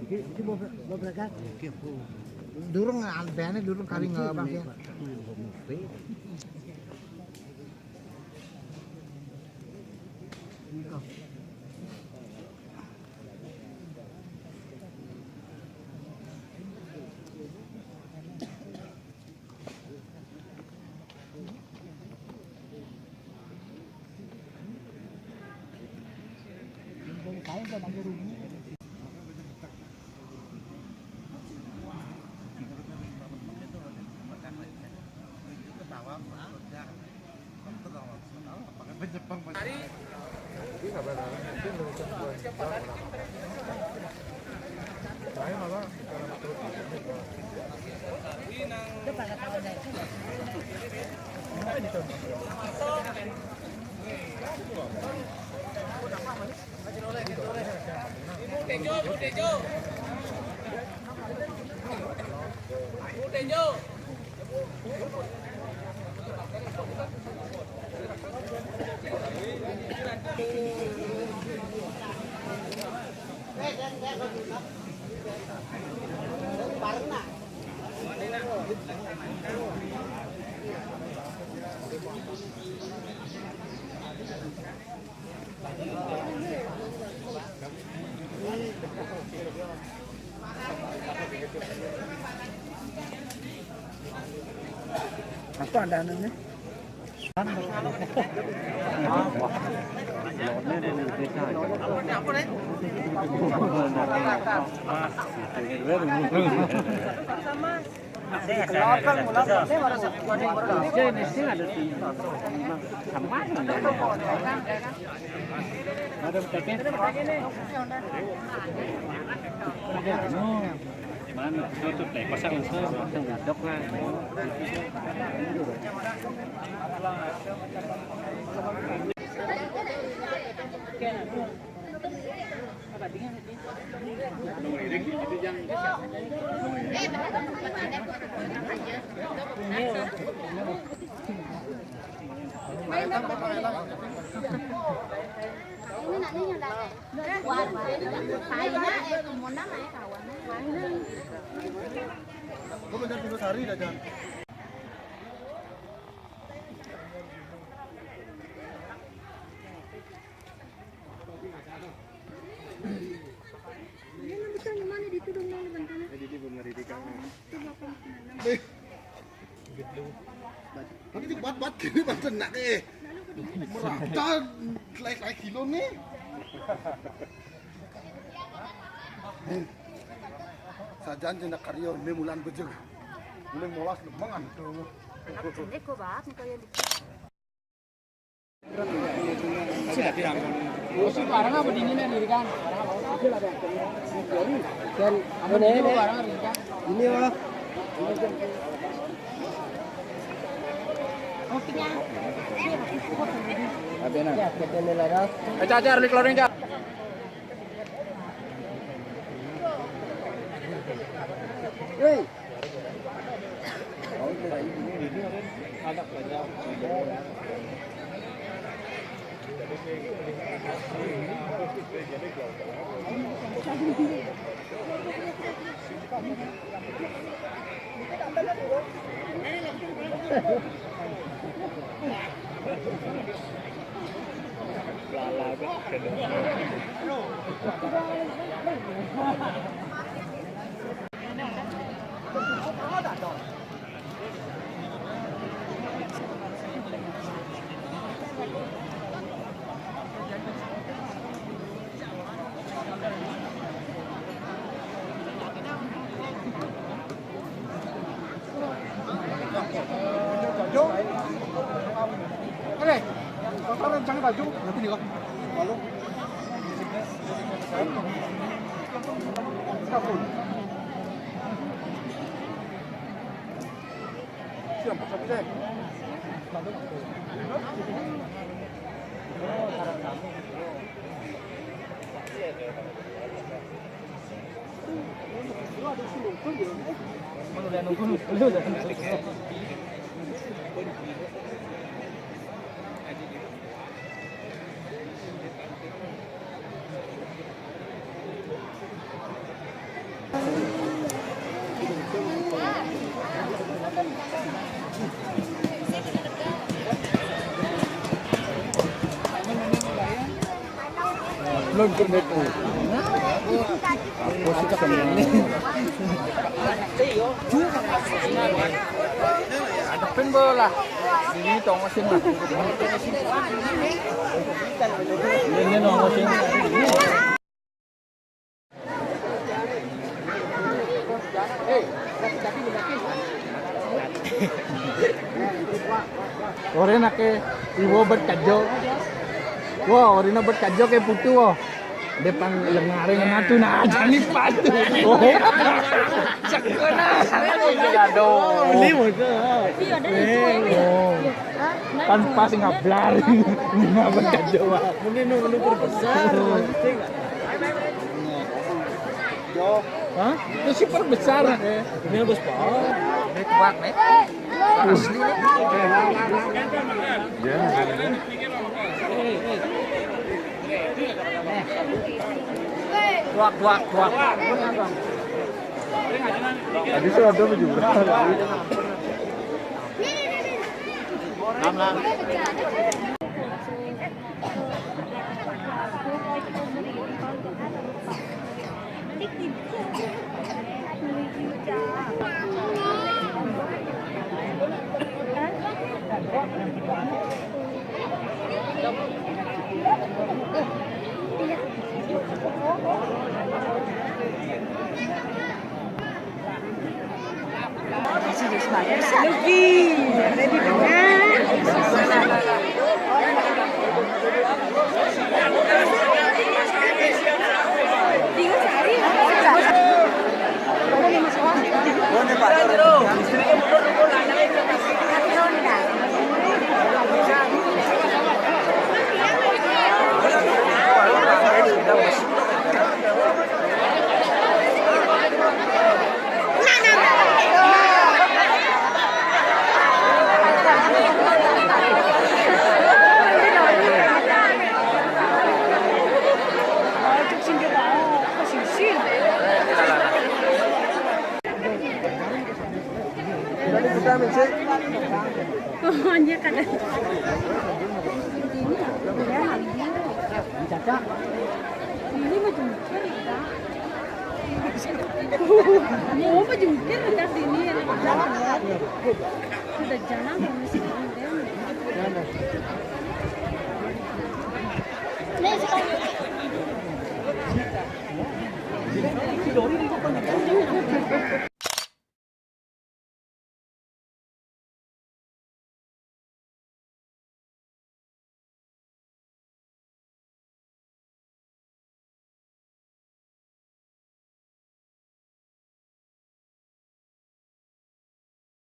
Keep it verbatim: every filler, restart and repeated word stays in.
Iki, iki mau bre-, mau berangkat? Durung, ah, bene durung kari nggak apa-apa. Apa ada anaknya? Mana? Tutup deh, pasang langsung. Langsung duduk lah. Gue bener tiga hari dah, Jan. Ini bisa gimana di itu dong, Bang, bantunya? Jadi dia belum ngeri di kamar. Itu delapan puluh enam. Eh. Tapi ini bat-bat gini, bat enak, eh. Merata, selai-selai kilo nih. Sajan jenak karyo, ini mulan bejeg. Mulan molas, lemengan tuh. Enak jenek kok, Bab, kaya di Sudah, tidak. Oh, si barang apa dinginnya diri kan? Dan apa ini, ini? Barang apa dinginnya? Ini, Bang. Kopinya. Ada, nah. Ya, kita ini lah, dah. Eh, Cacar, di keluarin, Cacar. Hei. Oke, kotor rencana baju, nanti nih kok. Lalu. Siap, siap, siap. Belum kena tu. Aku sih sama. Hadapin bola. Ini tongosin lah. Ini tongosin. Ore nake iwo bet kajo. Wo, ore na bet kajo ke putu wo. Depan lengare ngena tu na aja ni patu. Oh. Aduh. Beli mo ka. Oh. Kan pas ngablar. Ngena bet kajo, Pak. Mungkin nunggu lu perbesar. Hah? Itu super besar. Ini bos, Pak. Ini kuat, nih. Asli, nih. Kuat, kuat, kuat. Tadi tuh ada juga. Oh, iya, kan. Ini mah jungkir, ya. Oh, mah jungkir, kan, ini. Sudah jalan, masih.